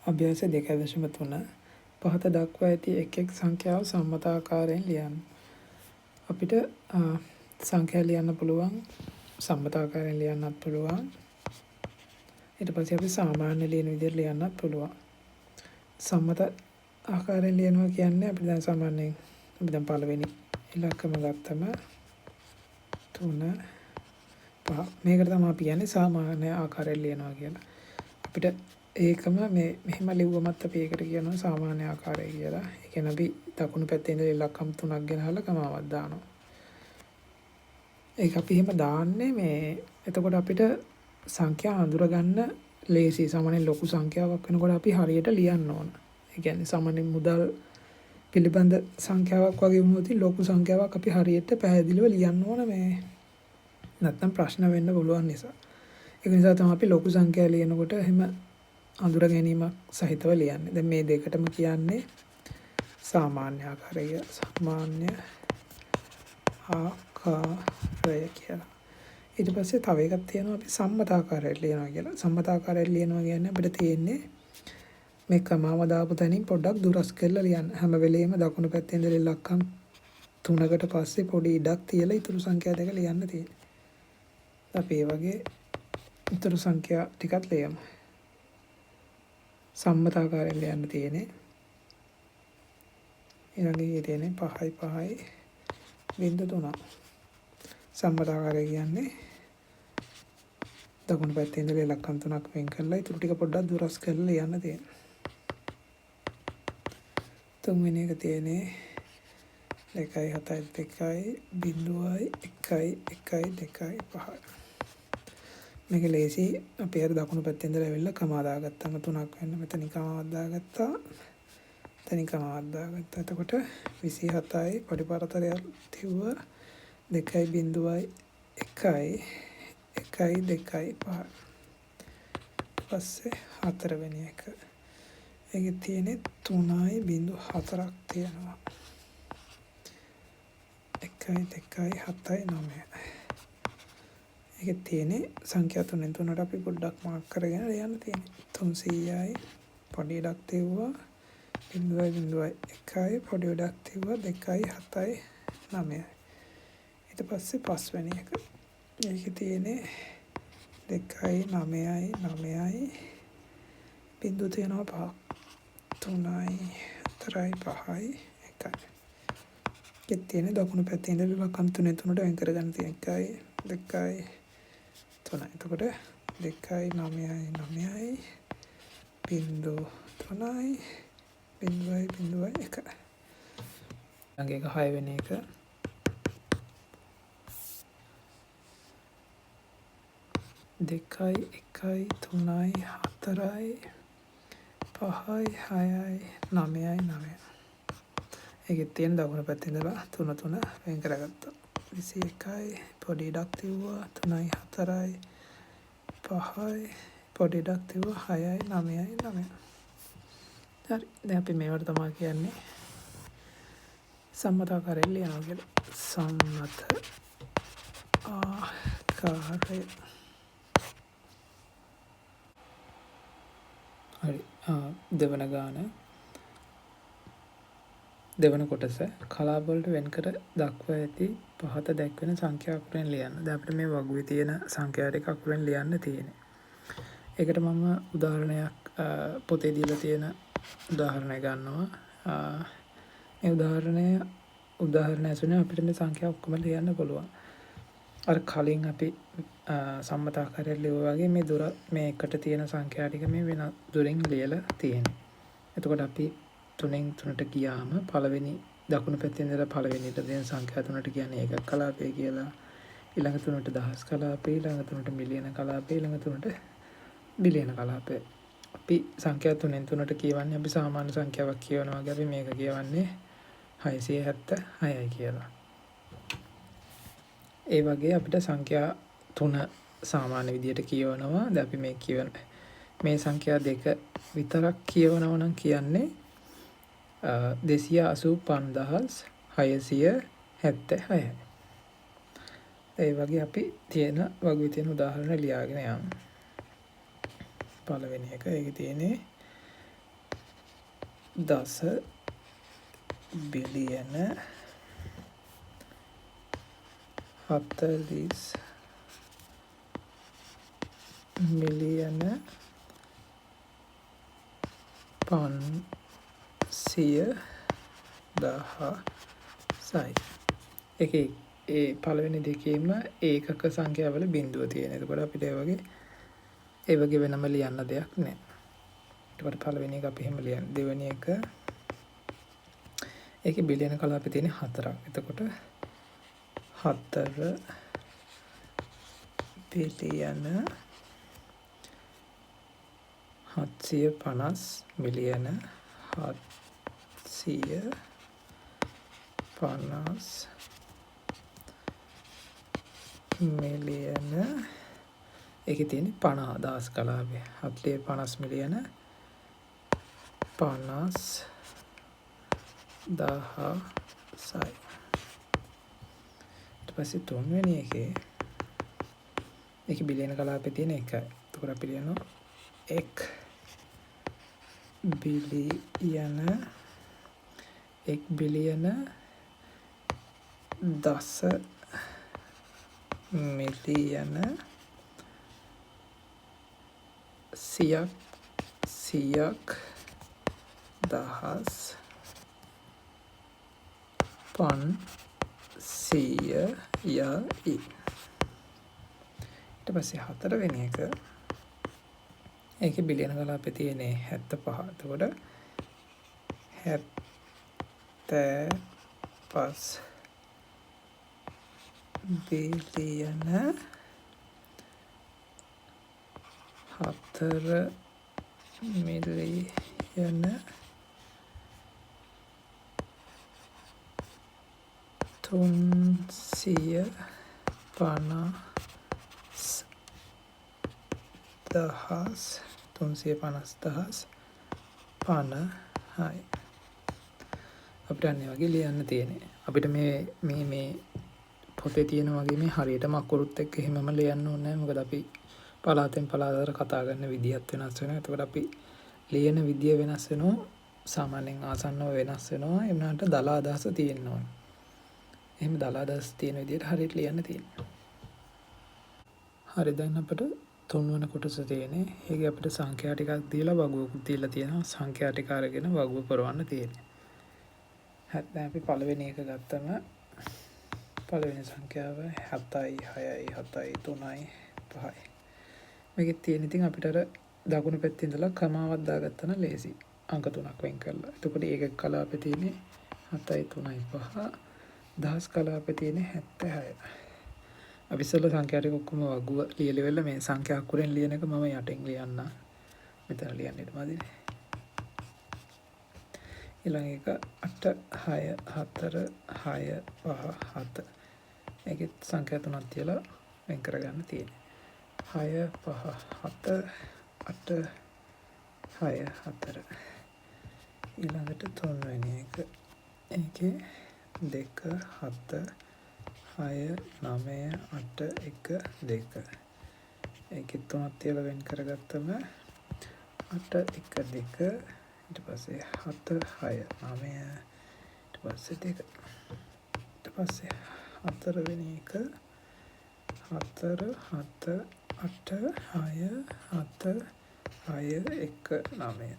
අභ්‍යාස 2.3 පහත දක්වා ඇති එක් එක් සංඛ්‍යාව සම්මත ආකාරයෙන් ලියන්න. අපිට සංඛ්‍යා ලියන්න පුළුවන්, සම්මත ආකාරයෙන් ලියන්නත් පුළුවන්. ඊට පස්සේ අපි සාමාන්‍ය ලියන විදිහට ලියන්නත් පුළුවන්. සම්මත ආකාරයෙන් ලියනවා කියන්නේ අපි දැන් සාමාන්‍යයෙන් අපි දැන් පළවෙනි ඉලක්කම ගත්තම 3 5 මේකට තමයි අපි කියන්නේ සාමාන්‍ය ආකාරයෙන් ලියනවා කියලා. අපිට ඒකම මේ මෙහෙම ලිව්වමත් අපි ඒකට කියනවා සාමාන්‍ය ආකාරය කියලා. ඒ කියන්නේ අපි දකුණු පැත්තේ ඉඳලා ඉලක්කම් තුනක් ගෙනහලා කමාවක් දානවා. ඒක අපි එහෙම දාන්නේ මේ එතකොට අපිට සංඛ්‍යා අඳුරගන්න ලේසියි. සාමාන්‍යයෙන් ලොකු සංඛ්‍යාවක් වෙනකොට අපි හරියට ලියන්න ඕන. ඒ කියන්නේ සාමාන්‍ය මුදල් පිළිබඳ සංඛ්‍යාවක් වගේ වුණොත් ලොකු සංඛ්‍යාවක් අපි හරියට පැහැදිලිව ලියන්න ඕන, මේ නැත්තම් ප්‍රශ්න වෙන්න පුළුවන් නිසා. ඒක නිසා තමයි අපි ලොකු සංඛ්‍යා ලියනකොට එහෙම අඳුර ගැනීමක් සහිතව ලියන්නේ. දැන් මේ දෙකටම කියන්නේ සාමාන්‍ය ආකාරය, සාමාන්‍ය ආකාරය කියලා. ඊට පස්සේ තව එකක් තියෙනවා අපි සම්මත ආකාරයට ලියනවා කියලා. සම්මත ආකාරයට ලියනවා කියන්නේ අපිට තියෙන්නේ මේ කමාව දාපු තැනින් පොඩ්ඩක් දුරස් කරලා ලියන්න. හැම වෙලෙම දකුණු පැත්තේ ඉඳලා ඉලක්කම් තුනකට පස්සේ පොඩි ඉඩක් තියලා ඉතුරු සංඛ්‍යා දෙක ලියන්න තියෙන්නේ. අපි ඒ වගේ ඉතුරු සංඛ්‍යා ටිකත් ලියමු. සම්මත ආකාරයෙන් ලියන්න තියෙන්නේ. ඊළඟ එකේ තියෙන්නේ 5යි 5යි 0.3. සම්මත ආකාරය කියන්නේ දකුණු පැත්තේ ඉඳලා ඉලක්කම් තුනක් වෙන් කරලා ඉතුරු ටික පොඩ්ඩක් දුරස් කරලා ලියන්න තියෙනවා. තුන්වෙනි එක තියෙන්නේ 2යි 7යි 2යි 0යි 1යි 1යි 2යි 5යි. මේක ලේසි. අපි අර දකුණු පැත්තේ ඉඳලා ඇවිල්ලා කමා දාගත්තාම තුනක් වෙන්න මෙතනින් කමාවක් දාගත්තා. එතනින් කමාවක් දාගත්තා. එතකොට 27යි පොඩි පරතරයක් තිව්වා 2යි 0යි 1යි 1යි 2යි 5. පස්සේ හතරවෙනි එක. ඒකේ තියෙන්නේ 3යි 0.4ක් තියෙනවා. 1යි 2යි 7යි 9. ඒකේ තියෙන්නේ සංඛ්‍යා තුනෙන් තුනට අපි පොඩ්ඩක් මාක් කරගෙන ලියන්න තියෙන්නේ. 300යි පොඩි ඉඩක් තිව්වා 0යි 0යි 1යි පොඩි ඉඩක් තිව්වා 2යි 7යි 9යි. ඊට පස්සේ පස්වෙනි එක. ඒකේ තියෙන්නේ 2යි 9යි 9යි බිංදු තියෙනවා 5ක්. 3යි 4යි 5යි 1යි. ඒකේ තියෙන්නේ දකුණු පැත්තේ ඉඳලා ඉලක්කම් තුනෙන් තුනට වෙන් කරගන්න තියෙන 1යි 2යි 3යි. එතකොට 2යි 9යි 9යි බිංදු 3යි 0යි 0යි 1. ඊළඟ එක 6 වෙනි එක. 2යි 1යි 3යි 4යි 5යි 6යි 9යි 9. ඒකෙත් තියෙන දකුණු පැත්තේ ඉඳලා 3 3 වෙන් කරගත්තා. 21යි පොඩි ඉඩක් තිව්වා 3යි 4යි 5යි පොඩි ඉඩක් තිව්වා 6යි 9යි 9. හරි. දැන් අපි මේවට තමයි කියන්නේ සම්මත ආකාරයෙන් ලියනවා කියලා. සම්මත ආකාරය. හරි. දෙවන ගාන දෙවන කොටස කලාප වලට වෙන් කර දක්වා ඇති පහත දැක්වෙන සංඛ්‍යා අකුරෙන් ලියන්න. දැන් අපිට මේ වගුවේ තියෙන සංඛ්‍යා ටික අකුරෙන් ලියන්න තියෙන්නේ. ඒකට මම උදාහරණයක් පොතේ දීලා තියෙන උදාහරණය ගන්නවා. මේ උදාහරණය ඇසුරෙන් අපිට මේ සංඛ්‍යා ඔක්කොම ලියන්න පුළුවන්. අර කලින් අපි සම්මත ආකාරයට ලිව්වා වගේ මේ දුර මේ එකට තියෙන සංඛ්‍යා ටික මේ වෙන දුරින් ලියලා තියෙන්නේ. එතකොට අපි තුනෙන් තුනට ගියාම පළවෙනි දකුණු පැත්තේ ඉඳලා පළවෙනිට තියෙන සංඛ්‍යා තුනට කියන්නේ ඒකක් කලාපය කියලා. ඊළඟ තුනට දහස් කලාපය, ඊළඟ තුනට මිලියන කලාපය, ඊළඟ තුනට බිලියන කලාපය. අපි සංඛ්‍යා තුනෙන් තුනට කියවන්නේ අපි සාමාන්‍ය සංඛ්‍යාවක් කියවනවා වගේ අපි මේක කියවන්නේ 676යි කියලා. ඒ වගේ අපිට සංඛ්‍යා තුන සාමාන්‍ය විදියට කියවනවා. දැන් අපි මේ කියවන මේ සංඛ්‍යා දෙක විතරක් කියවනවා නම් කියන්නේ 285676යි. ඒ වගේ අපි තියෙන වගේ තියෙන උදාහරණ ලියාගෙන යමු. පළවෙනි එක ඒකේ තියෙන්නේ දස බිලියන 40 මිලියන 500 දහසයි. ඒකේ ඒ පළවෙනි දෙකේම ඒකක සංඛ්‍යාවල බිඳුව තියෙන. එතකොට අපිට ඒ වගේ වෙනම ලියන්න දෙයක් නෑ. එතකොට පළවෙනි එක අපි එහෙම ලියන්න. දෙවෙනි එක ඒකේ බිලියන කලාපේ තියෙන 4ක්. එතකොට 4 බිලියන 750 මිලියන 750 මිලියන, ඒකේ තියෙන 50 දහස් කලාපය, 750 මිලියන 50 දහසයි. ඊට පස්සේ තුන්වෙනි එකේ ඒකේ බිලියන කලාපේ තියෙන එකයි. එතකොට අපි ලියනවා 1 බිලියන 1 බිලියන දස මිලියන සියක් සියක් දහස් 500යි. ඊට පස්සේ හතරවෙනි එක ඒකේ බිලියන කලාපේ තියෙන්නේ 75. එතකොට 75 බිලියන 4 මිලියන 350 දහස් 350 දහස් 50යි. අපිට අන්න ඒ වගේ ලියන්න තියෙන්නේ. අපිට මේ මේ මේ පොතේ තියෙන වගේ මේ හරියටම අකුරුත් එක්ක එහෙමම ලියන්න ඕනේ නැහැ. මොකද අපි පළාතෙන් පළාතට කතා කරන විදිහත් වෙනස් වෙනවා. එතකොට අපි ලියන විදිය වෙනස් වෙනවා. සාමාන්‍යයෙන් ආසන්නව වෙනස් වෙනවා. ඒ වුණාට දල අදහස තියෙන්න ඕනේ. එහෙම දල අදහස තියෙන විදිහට හරියට ලියන්න තියෙන්නේ. හරි, දැන් අපිට තුන්වන කොටස තියෙන්නේ. ඒකේ අපිට සංඛ්‍යා ටිකක් දීලා වගුවකුත් දීලා තියෙනවා. සංඛ්‍යා ටික අරගෙන වගුව පුරවන්න තියෙන්නේ. හරි, දැන් අපි පළවෙනි එක ගත්තම පළවෙනි සංඛ්‍යාව 7යි 6යි 7යි 3යි 5යි. මේකෙත් තියෙන ඉතින් අපිට අර දකුණු පැත්තේ ඉඳලා කමාවක් දාගත්තා නම් ලේසි. අංක තුනක් වෙන් කරලා. එතකොට ඒකක කලාපේ තියෙන්නේ 7යි 3යි 5. දහස් කලාපේ තියෙන්නේ 76. අපි ඉස්සෙල්ලා සංඛ්‍යා ටික ඔක්කොම වගුව ලියලා ඉවරලා මේ සංඛ්‍යා අකුරෙන් ලියන එක මම යටින් ලියන්නම්. මෙතන ලියන්න ඉඩ මදිනේ. ඊළඟ එක 8 6 4 6 5 7. මේකෙත් සංඛ්‍යා තුනක් තියලා වෙන් කරගන්න තියෙන්නේ. 6 5 7 8 6 4. ඊළඟට තුන්වෙනි එක. ඒකේ 2 7 6 9 8 1 2. ඒකෙත් තුනක් තියලා වෙන් කරගත්තම 8 1 2, ඊට පස්සේ 7 6 9, ඊට පස්සේ 2. ඊට පස්සේ හතරවෙනි එක 4 7 8 6 7 6 1 9.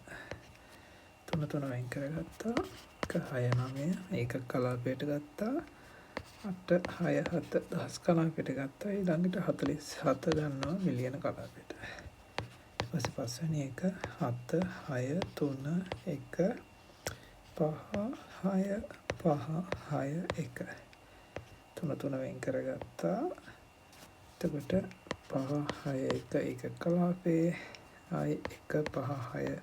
තුන තුන වෙන් කරගත්තා. 1 6 9 ඒකක කලාපයට ගත්තා. 8 6 7 දහස් කලාපයට ගත්තා. ඊළඟට 47 ගන්නවා මිලියන කලාපයට. ඊට පස්සේ පස්වෙනි එක 7 6 3 1 5 6 5 6 1. තුන තුන වෙන් කරගත්තා. එතකොට 5 6 1 ඒකක කලාපේ, ආයි 1 5 6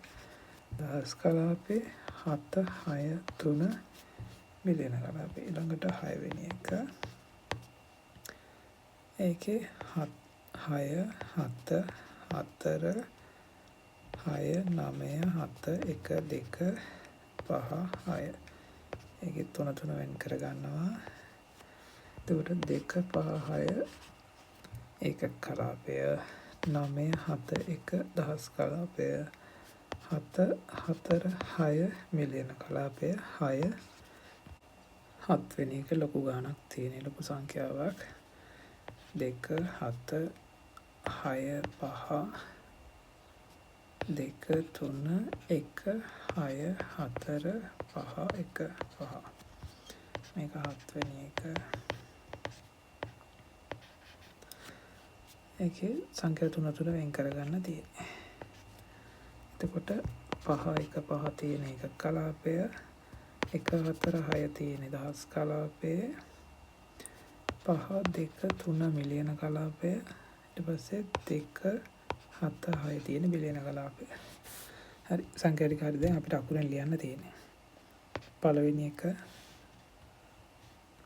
දහස් කලාපේ, 7 6 3 මිලියන කලාපේ. ඊළඟට 6 වෙනි එක ඒකේ 6 7 4 6 9 7 1 2 5 6. ඒකෙත් තුන තුන වෙන් කරගන්නවා. එතකොට 2 5 6 ඒකක කලාපය, 9 7 1 දහස් කලාපය, 7 4 6 මිලියන කලාපය 6. හත්වෙනි එක ලොකු ගාණක් තියෙන ලොකු සංඛ්‍යාවක්. 2 7 6 5 2 3 1 6 4 5 1 5. මේක හත්වෙනි එක. ඒකේ සංඛ්‍යා තුන තුන වෙන් කරගන්න තියෙන්නේ. එතකොට 5 1 5 තියෙන එක කලාපය, 1 4 6 තියෙන දහස් කලාපය, 5 2 3 මිලියන කලාපය, ඊට පස්සේ 2 7 6 තියෙන බිලියන කලාපය. හරි, සංඛ්‍යා ටික හරි. දැන් අපිට අකුරෙන් ලියන්න තියෙන්නේ. පළවෙනි එක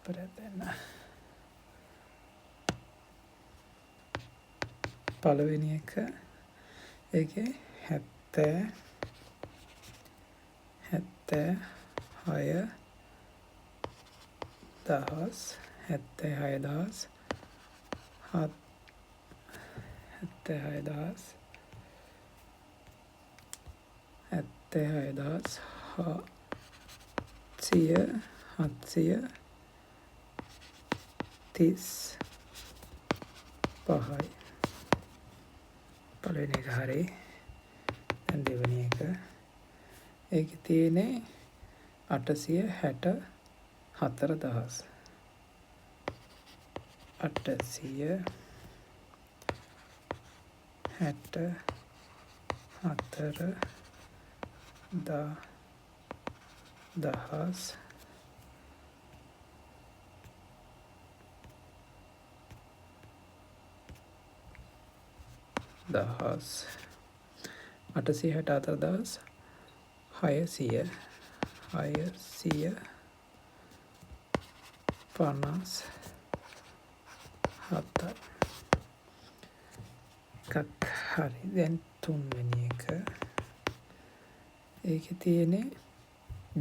පෙරදෙන්න. පළවෙනි එක ඒකේ 76 දහස්, හැත්තෑ හය දහස්, හත්, හැත්තෑ හය දහස්, හැත්තෑ හය දහස්, හත්සිය, හත්සිය තිස් පහයි. පළවෙනි එක හරි. දැන් දෙවෙනි එක. ඒකේ තියෙන්නේ 864 දහස්. 864 දහස් දහස් 864 දහස් හයසිය 657යි. එකත් හරි. දැන් තුන්වෙනි එක. ඒකේ තියෙන්නේ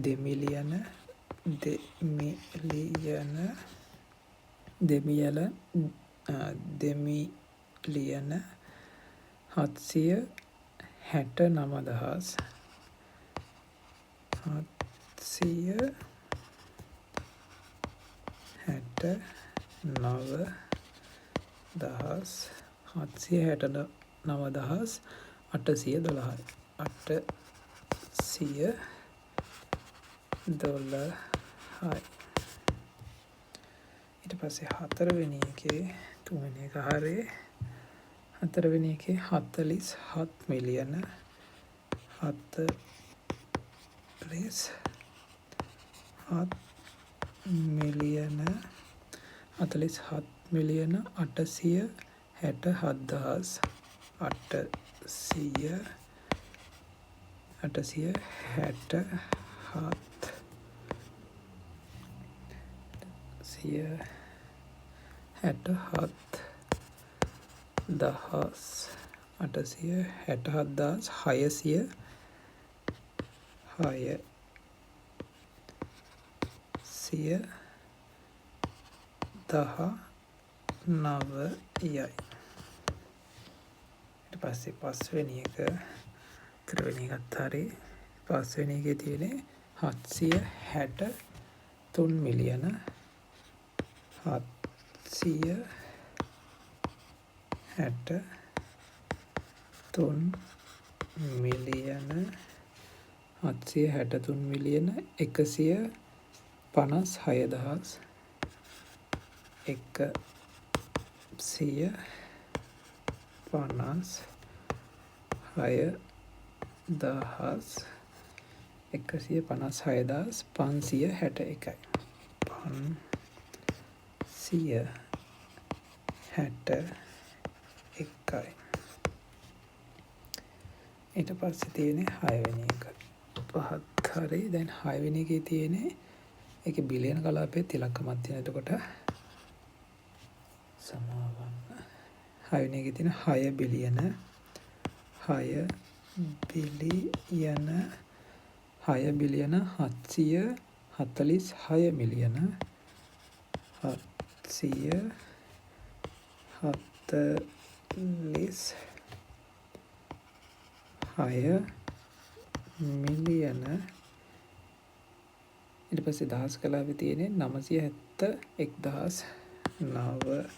දෙමිලියන දෙමිලියන දෙමියල දෙමිලියන 769 දහස් 769 දහස් 769 දහස් 812යි. 812යි. ඊට පස්සේ හතරවෙනි එකේ තුන්වෙනි එක හරි. හතරවෙනි එකේ 47 මිලියන 47 මිලියන 47 මිලියන 867 දහස් 867 167 දහස් 867 දහස් 619යි. ඊට පස්සේ පස්වෙනි එක, හතරවෙනි එකත් හරි. පස්වෙනි එකේ තියෙන්නේ 763 මිලියන 763 මිලියන 763 මිලියන 156 දහස් 156 දහස් 156 දහස් 561යි. 561යි. ඊට පස්සේ තියෙන්නේ හයවෙනි එක. පහත් හරි. දැන් හයවෙනි එකේ තියෙන්නේ ඒකේ බිලියන කලාපයේ ඉලක්කමක් තියෙන. එතකොට සමාවන්න. හයවෙනි එකේ තියෙන 6 බිලියන 6 බිලියන 6 බිලියන 746 මිලියන 746 මිලියන ඊට පස්සේ දහස් කලාපේ තියෙන්නේ 971,971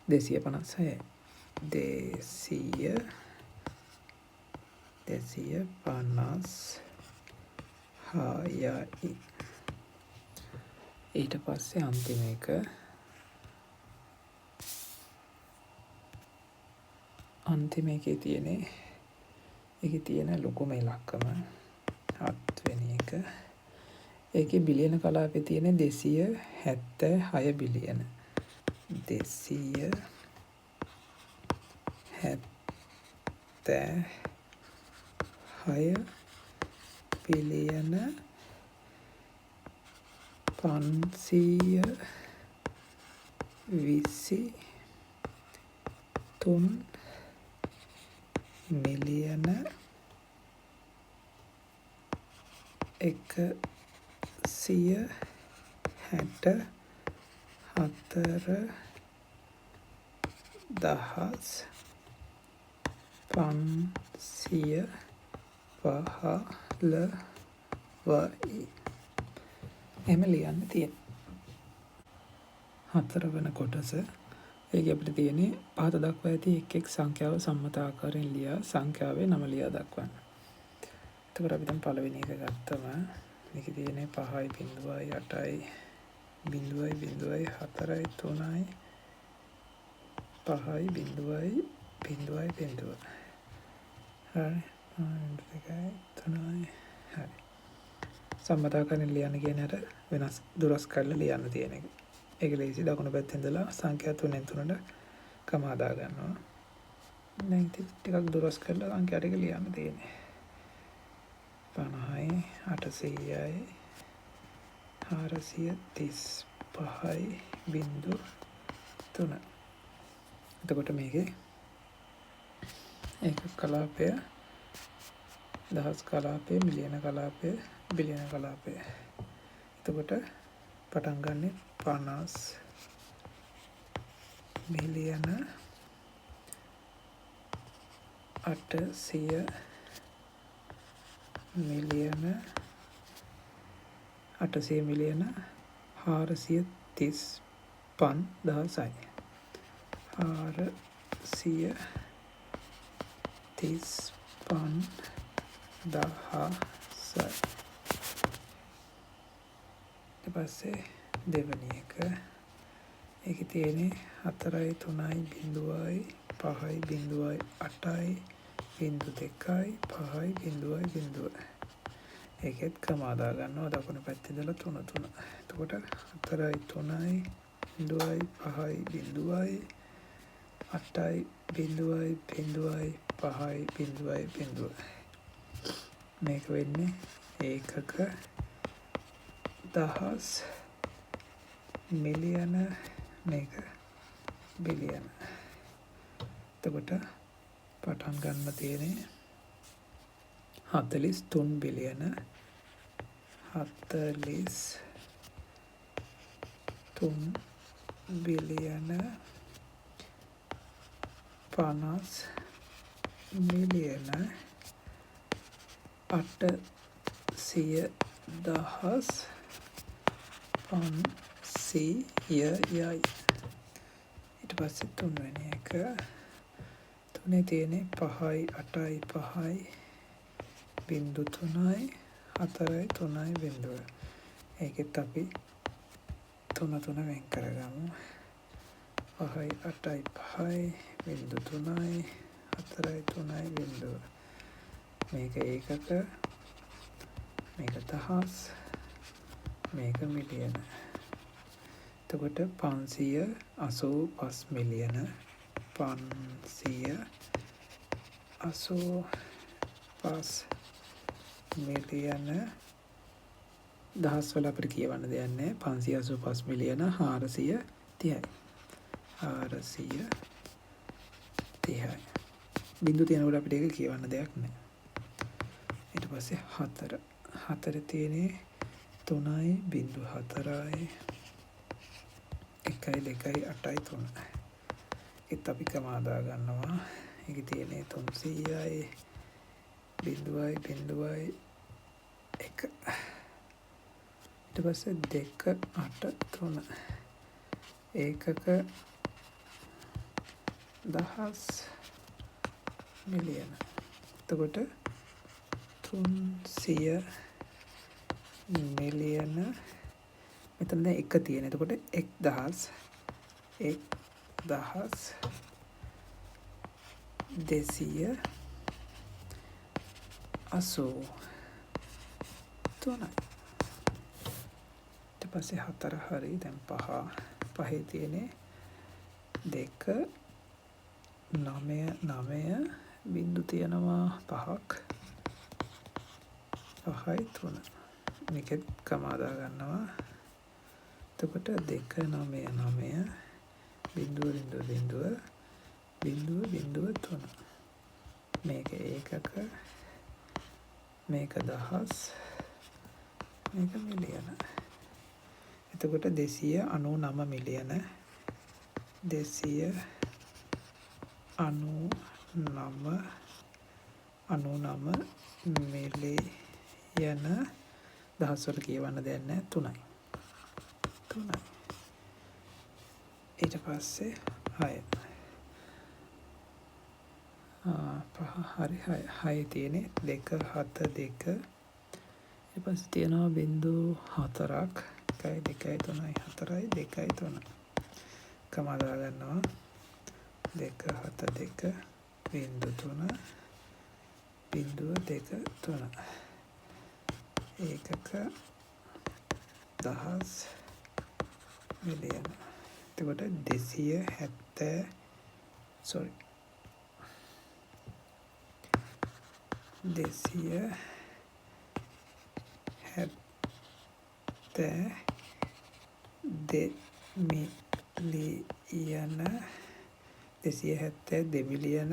256යි. 256යි. ඊට පස්සේ අන්තිම එක අන්තිම එකේ තියෙන්නේ ඒකේ තියෙන ලොකුම ඉලක්කම 7 වෙනි එක. ඒකේ බිලියන කලාපේ තියෙන 276 බිලියන. 276 බිලියන 523 මිලියන 164 515යි. එහෙම ලියන්න තියෙනවා. හතරවන කොටස. ඒකේ අපිට තියෙන්නේ පහත දක්වා ඇති එක් එක් සංඛ්‍යාව සම්මත ආකාරයෙන් ලියා සංඛ්‍යාවේ නම ලියා දක්වන්න. එතකොට අපි දැන් පළවෙනි එක ගත්තම මේකේ තියෙන්නේ 5යි 0යි 8යි 0යි 0යි 4යි 3යි 5යි 0යි 0යි 0. හරි. 2යි 3යි හරි. සම්මත ආකාරයෙන් ලියන්න කියන්නේ අර වෙනස් දුරස් කරලා ලියන්න තියෙන එක. ඒක ලේසි. දකුණු පැත්තේ ඉඳලා සංඛ්‍යා තුනෙන් තුනට කමා දා ගන්නවා. දැන් ඉතින් ටිකක් දුරස් කරලා සංඛ්‍යා ටික ලියන්න තියෙන්නේ. 50යි 800යි 435යි 0.3. එතකොට මේකේ ඒකක කලාපය, දහස් කලාපය, මිලියන කලාපය, බිලියන කලාපය. එතකොට පටන් ගන්නෙ 50 මිලියන 800 මිලියන 800 මිලියන 435 දහසයි. 435 දහසයි. ඊට පස්සේ දෙවෙනි එක. ඒකේ තියෙන්නේ 4යි 3යි 0යි 5යි 0යි 8යි 0.2යි 5යි 0යි 0. ඒකෙත් කමා දා ගන්නවා දකුණු පැත්තේ ඉඳලා 3 3. එතකොට 4යි 3යි 0යි 5යි 0යි 8යි 0යි 0යි 5යි 0යි 0. මේක වෙන්නේ ඒකක දහස් මිලියන මේක බිලියන. එතකොට පටන් ගන්න තියෙන්නේ 43 බිලියන 43 බිලියන 50 මිලියන 800 දහස් 500යි. ඊට පස්සේ තුන්වෙනි එක. තුනේ තියෙන්නේ 5යි 8යි 5යි 0.3යි 4යි 3යි 0. ඒකෙත් අපි තුන තුන වෙන් කරගමු. 5යි 8යි 5යි 0.3යි 4යි 3යි 0. මේක ඒකක, මේක දහස්, මේක මිලියන. එතකොට 585 මිලියන 585 මිලියන දහස් වල අපිට කියවන්න දෙයක් නැහැ. 585 මිලියන 430යි. 430යි. බිංදු තියෙනකොට අපිට ඒක කියවන්න දෙයක් නැහැ. ඊට පස්සේ 4. 4 තියෙන්නේ 3යි 0.4යි 1 2 8 3. ඒත් අපි කමා දා ගන්නවා. ඒකේ තියෙන්නේ 300යි 0යි 0යි 1. ඊට පස්සේ 2 8 3. ඒකක දහස් මිලියන. එතකොට 300 මිලියන මෙතන දැන් 1 තියෙන. එතකොට 1000 1283යි. ඊට පස්සේ 4 හරි. දැන් 5 තියෙන්නේ 2 9 9 බිංදු තියෙනවා 5ක් 5යි 3. මේකෙත් කමා දා ගන්නවා. එතකොට 2 9 9 බිංදුව බිංදුව බිංදුව බිංදුව බිංදුව 3. මේක ඒකක, මේක දහස්, මේක මිලියන. එතකොට 299 මිලියන, 299 මිලියන දහස් වල කියවන්න දෙයක් නැහැ. 3යි. 3යි. ඊට පස්සේ 6. 5 හරි 6. 6 තියෙන්නේ 2 7 2. ඊට පස්සේ තියෙනවා බිංදු 4ක්. 1 2 3 4 2 3. කමා දා ගන්නවා. 2 7 2 බිංදු 3 බිංදුව 2 3. ඒකක දහස් මිලියන. එතකොට 270 සෝරි 270 මිලියන, 272 මිලියන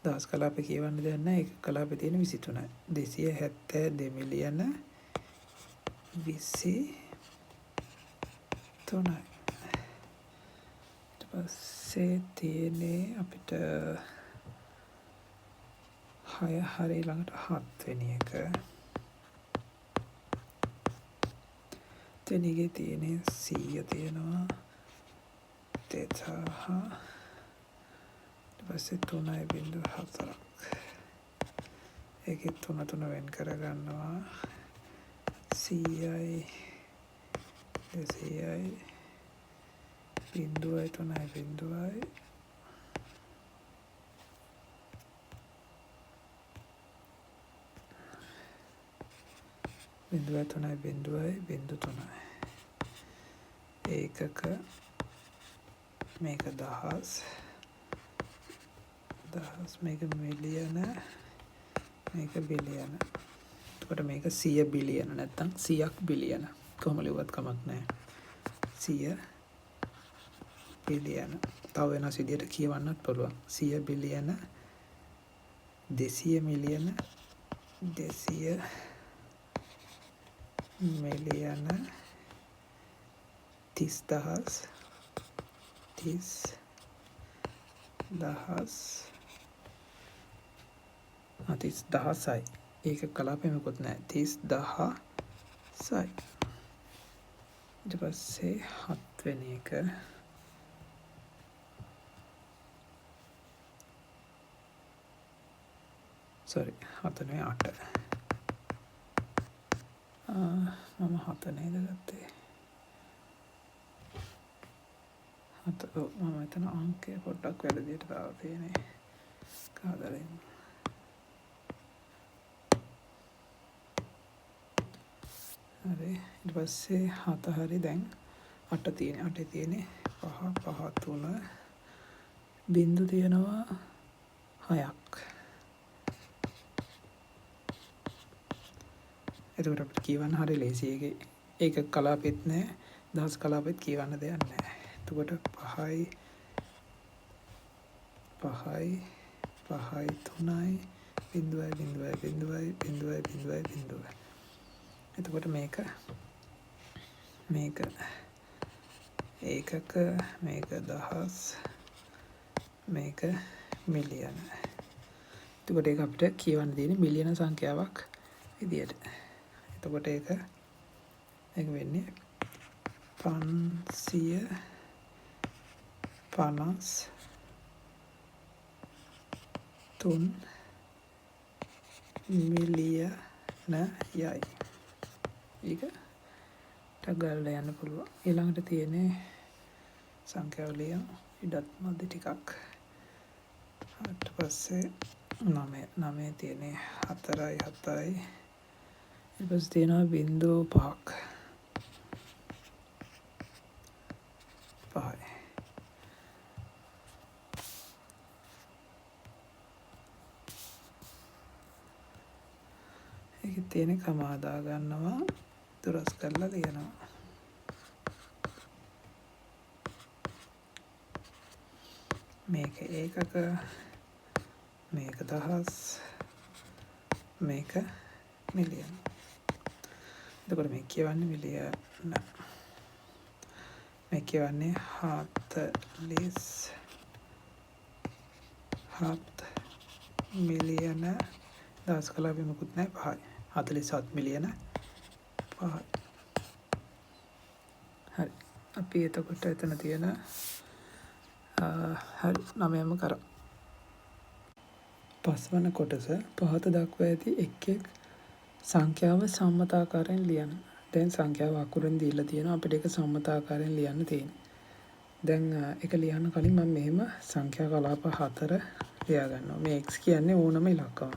දහස් කලාපේ කියවන්න දෙයක් නැහැ. ඒක කලාපේ තියෙන 23යි. 272 මිලියන 23යි. ඊට පස්සේ තියෙන්නේ අපිට 6 හරි ළඟට 7 වෙනි එක. වෙනි එකේ තියෙන්නේ 100 තියෙනවා 2000. ඊට පස්සේ 3.4ක්. ඒකේ 3 3 වෙන් කරගන්නවා. 100යි 200යි බිංදුවයි 3යි බිංදුවයි බිංදුවයි 3යි බිංදුවයි බිංදු 3යි. ඒකක මේක දහස් දහස් මේක මිලියන මේක බිලියන. එතකොට මේක 100 බිලියන නැත්තම් 100ක් බිලියන. කොහොම ලිව්වත් කමක් නැහැ. 100 බිලියන. තව වෙනස් විදියට කියවන්නත් පුළුවන්. 100 බිලියන 200 මිලියන 200 මිලියන 30,000 30,000 30,000යි. ඒක කලාපෙ මොකුත් නෑ. 30,000යි. ඊට පස්සේ 7 වෙනි එක. සෝරි 7 නෙවෙයි 8. මම 7 නේද ගත්තේ? 7. ඔව් මම එතන අංකය පොඩ්ඩක් වැරදියට දාලා තියෙන්නේ. කාදලා ඉන්න. හරි ඊට පස්සේ 7 හරි දැන් 8 තියෙන්නේ. 8 තියෙන්නේ 5 5 3 බිංදු තියෙනවා 6ක්. එතකොට අපිට කියවන්න හරි ලේසි. ඒක කලාපෙත් නෑ, දහස් කලාපෙත් කියවන්න දෙයක් නෑ. එතකොට 5යි 5යි 5යි 3යි බිංදුවයි බිංදුවයි බිංදුවයි බිංදුවයි බිංදුවයි බිංදුවයි. එතකොට මේක ඒකක, මේක දහස්, මේක මිලියන. එතකොට ඒක අපිට කියවන්න තියෙන්නේ මිලියන සංඛ්‍යාවක් විදියට. එතකොට ඒක වෙන්නේ 553 මිලියනයයි. ඒක ටක් ගාලා යන්න පුළුවන්. ඊළඟට තියෙන්නේ සංඛ්‍යාව ලියමු. ඉඩත් මදි ටිකක්. ඊට පස්සේ 9 9 තියෙන්නේ 4යි 7යි. ඊට පස්සේ තියෙනවා 0.5ක්. 5යි. ඒකේ තියෙන කමා දා ගන්නවා, දුරස් කරලා ලියනවා. මේක ඒකක, මේක දහස්, මේක මිලියන. එතකොට මේ කියවන්නේ මිලියන. මේ කියවන්නේ 47 මිලියන. දහස් කලාපෙ මොකුත් නැහැ, 5යි. 47 මිලියන 5යි. හරි. අපි එතකොට එතන තියෙන හරි 9ම කරා. පස්වන කොටස පහත දක්වා ඇති එක් එක් සංඛ්‍යාව සම්මතාකාරයෙන් ලියන්න. දැන් සංඛ්‍යාව අකුරෙන් දීලා තියෙනවා, අපිට ඒක සම්මතාකාරයෙන් ලියන්න තියෙන්නේ. දැන් ඒක ලියන්න කලින් මම මෙහෙම සංඛ්‍යා කලාප 4 ලියා ගන්නවා. මේ x කියන්නේ ඕනම ඉලක්කමක්.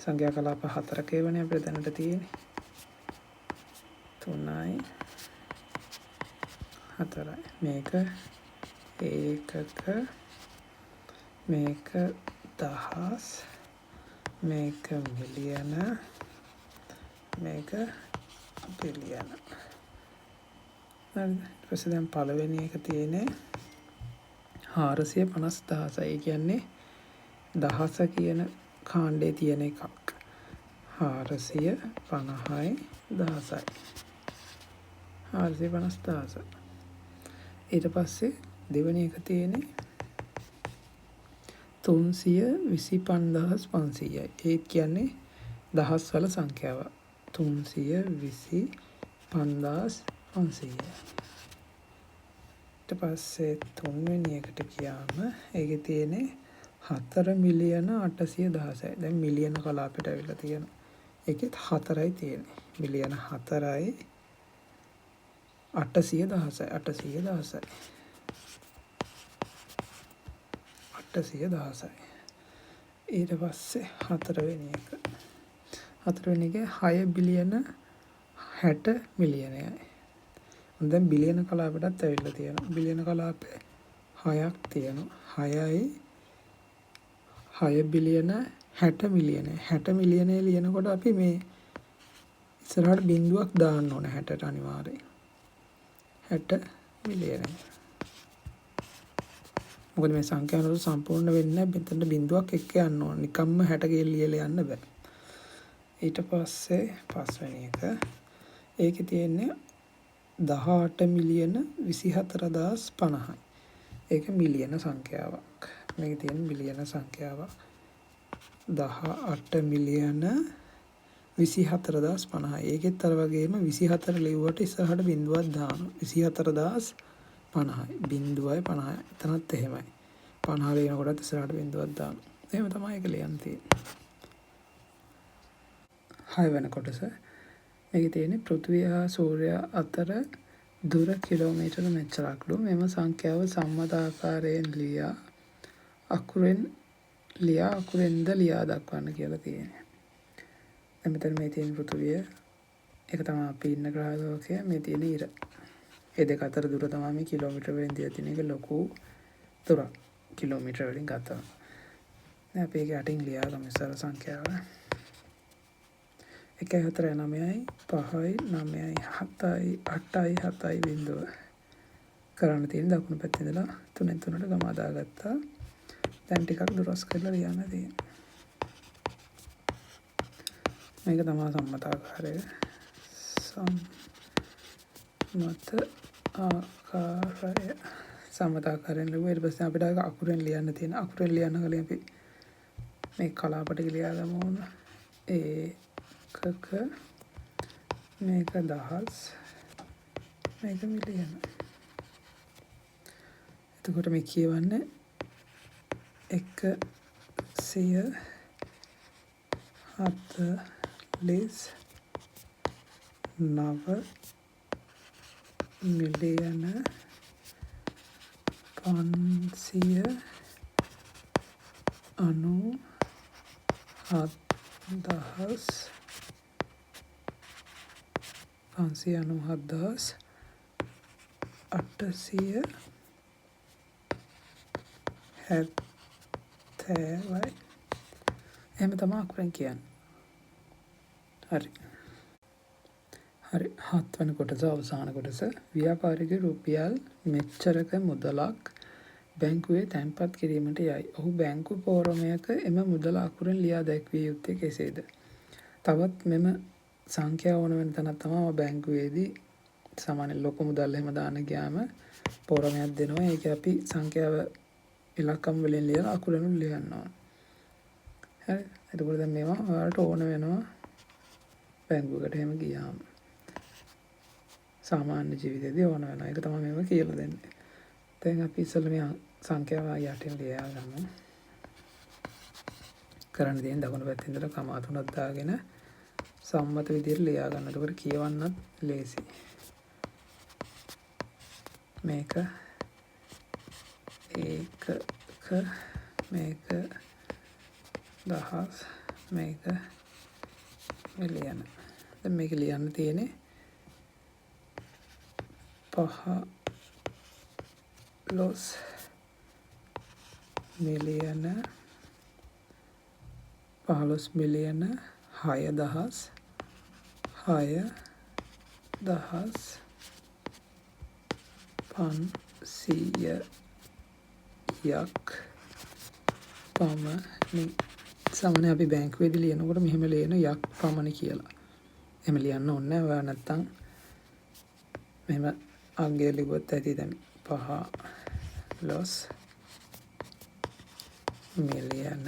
සංඛ්‍යා කලාප 4ක ඒවනේ අපිට දැනට තියෙන්නේ. 3යි 4යි. මේක ඒකක, මේක දහස්, මේක මිලියන, මේක බිලියන. හරිද? ඊට පස්සේ දැන් පළවෙනි එක තියෙන්නේ 450,000. ඒ කියන්නේ දහස කියන කාණ්ඩේ තියෙන එකක්. 450යි දහසයි. 450,000. ඊට පස්සේ දෙවෙනි එක තියෙන්නේ 325,500යි. ඒත් කියන්නේ දහස් වල සංඛ්‍යාව. 325,500යි. ඊට පස්සේ තුන්වෙනි එකට ගියාම ඒකේ තියෙන්නේ 4 මිලියන 816යි. දැන් මිලියන කලාපෙට ඇවිල්ලා තියෙනවා. ඒකෙත් 4යි තියෙන්නේ. මිලියන 4යි 816යි. 816යි. 816යි. ඊට පස්සේ හතරවෙනි එක. හතරවෙනි එකේ 6 බිලියන 60 මිලියනයයි. දැන් බිලියන කලාපයටත් ඇවිල්ලා තියෙනවා. බිලියන කලාපේ 6ක් තියෙනවා. 6යි 6 බිලියන 60 මිලියනය. 60 මිලියනය ලියනකොට අපි මේ ඉස්සරහට බිංදුවක් දාන්න ඕන 60ට අනිවාර්යයෙන්. 60 මිලියනය. මොකද මේ සංඛ්‍යා අනුව සම්පූර්ණ වෙන්නේ නැහැ. මෙතනට බිංදුවක් එක්ක යන්න ඕන. නිකම්ම 60 කියලා ලියලා යන්න බෑ. ඊට පස්සේ පස්වෙනි එක. ඒකේ තියෙන්නේ 18 මිලියන 24050යි. ඒක මිලියන සංඛ්‍යාවක්. මේකේ තියෙන මිලියන සංඛ්‍යාවක් 18 මිලියන 24050යි. ඒකෙත් අර වගේම 24 ලිව්වට ඉස්සරහට බිංදුවක් දානවා. 24050යි. බිංදුවයි 50යි. එතනත් එහෙමයි. 50 ලියනකොටත් ඉස්සරහට බිංදුවක් දානවා. එහෙම තමයි ඒක ලියන්න තියෙන්නේ. 6 වෙනි කොටස. මේකේ තියෙන්නේ පෘථිවිය හා සූර්යයා අතර දුර කිලෝමීටර මෙච්චරක්ලු. මෙම සංඛ්‍යාව සම්මත ආකාරයෙන් ලියා අකුරෙන්ද ලියා දක්වන්න කියලා තියෙන්නේ. දැන් මෙතන මේ තියෙන පෘථිවිය, ඒක තමයි අපි ඉන්න ග්‍රහ ලෝකය, මේ තියෙන ඉර. ඒ දෙක අතර දුර තමයි මේ කිලෝමීටර වලින් දීලා තියෙන එක ලොකු දුරක්. කිලෝමීටර වලින් ගත්තම. දැන් අපි ඒක යටින් ලියාගමු ඉස්සර සංඛ්‍යාව. එකයි හතරයි නවයයි පහයි නවයයි හතයි අටයි හතයි බිංදුව කරන්න තියෙන දකුණු පැත්තේ ඉඳලා තුනෙන් තුනට ගමා දාගත්තා. දැන් ටිකක් දුරස් කරලා ලියන්න තියෙනවා. මේක තමයි සම්මත ආකාරය. සම්මත ආකාරය සම්මත ආකාරයෙන් ලිව්වා. ඊට පස්සේ අපිට අකුරෙන් ලියන්න තියෙන අකුරෙන් ලියන්න කලින් අපි මේ කලාප ටික ලියා ගමු ඕන. ඒකක, මේක දහස්, මේක මිලියන. එතකොට මේ කියවන්නේ 149 මිලියන 597 දහස් 597,870යි. එහෙම තමයි අකුරෙන් කියන්නේ. හරි. හරි, හත්වන කොටස, අවසාන කොටස. ව්‍යාපාරික රුපියල් මෙච්චරක මුදලක් බැංකුවේ තැන්පත් කිරීමට යයි. ඔහු බැංකු පෝරමයක එම මුදල අකුරෙන් ලියා දැක්විය යුත්තේ කෙසේද? තවත් මෙම සංඛ්‍යාව ඕන වෙන තැනක් තමයි බැංකුවේදී සාමාන්‍ය ලොකු මුදල් එහෙම දාන්න ගියාම පෝරමයක් දෙනවා. ඒකේ අපි සංඛ්‍යාව ඉලක්කම් වලින් ලියලා අකුරෙනුත් ලියන්න ඕන. හරි. එතකොට දැන් මේවා ඔයාලට ඕන වෙනවා බැංකුවකට එහෙම ගියාම. සාමාන්‍ය ජීවිතේදී ඕන වෙනවා. ඒක තමයි මේවා කියලා දෙන්නේ. දැන් අපි ඉස්සෙල්ලා මේ සංඛ්‍යාව යටින් ලියා ගමු. කරන්න තියෙන දකුණු පැත්තේ ඉඳලා කමා තුනක් දාගෙන සම්මත විදිහට ලියා ගන්න. එතකොට කියවන්නත් ලේසි. මේක ඒකක, මේක දහස්, මේක මිලියන. දැන් මේක ලියන්න තියෙන්නේ 15 මිලියන 15 මිලියන 6000 6500ක් පමණි. සාමාන්‍ය අපි බැංකුවේදී ලියනකොට මෙහෙම ලියන යක් පමණි කියලා. එහෙම ලියන්න ඕනේ නෑ. ඔයා නැත්තම් මෙහෙම අංගය ලිව්වොත් ඇති. දැන් 15 මිලියන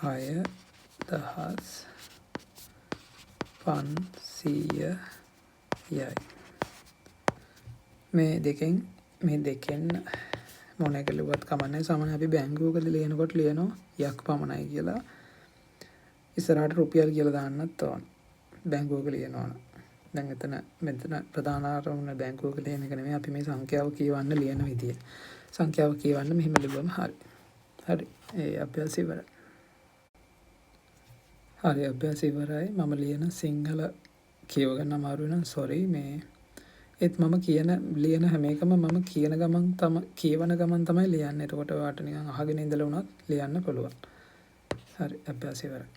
6500යි. මේ දෙකෙන් මොන එක ලිව්වත් කමක් නෑ. සාමාන්‍ය අපි බැංකුවකදී ලියනකොට ලියනවා යක් පමණයි කියලා. ඉස්සරහට රුපියල් කියලා දාන්නත් ඕන. බැංකුවක ලියනවා නම්. දැන් එතන මෙතන ප්‍රධාන අරමුණ බැංකුවක ලියන එක නෙමෙයි, අපි මේ සංඛ්‍යාව කියවන්න ලියන විදිය. සංඛ්‍යාව කියවන්න මෙහෙම ලිව්වම හරි. හරි. ඒ අභ්‍යාසය ඉවරයි. හරි, අභ්‍යාසය ඉවරයි. මම ලියන සිංහල කියව ගන්න අමාරු නම් සෝරි. මේ ඒත් මම කියන ලියන හැම එකම මම කියන ගමන් තම කියවන ගමන් තමයි ලියන්නේ. එතකොට ඔයාට නිකන් අහගෙන ඉඳලා වුණත් ලියන්න පුළුවන්. හරි, අභ්‍යාසය ඉවරයි.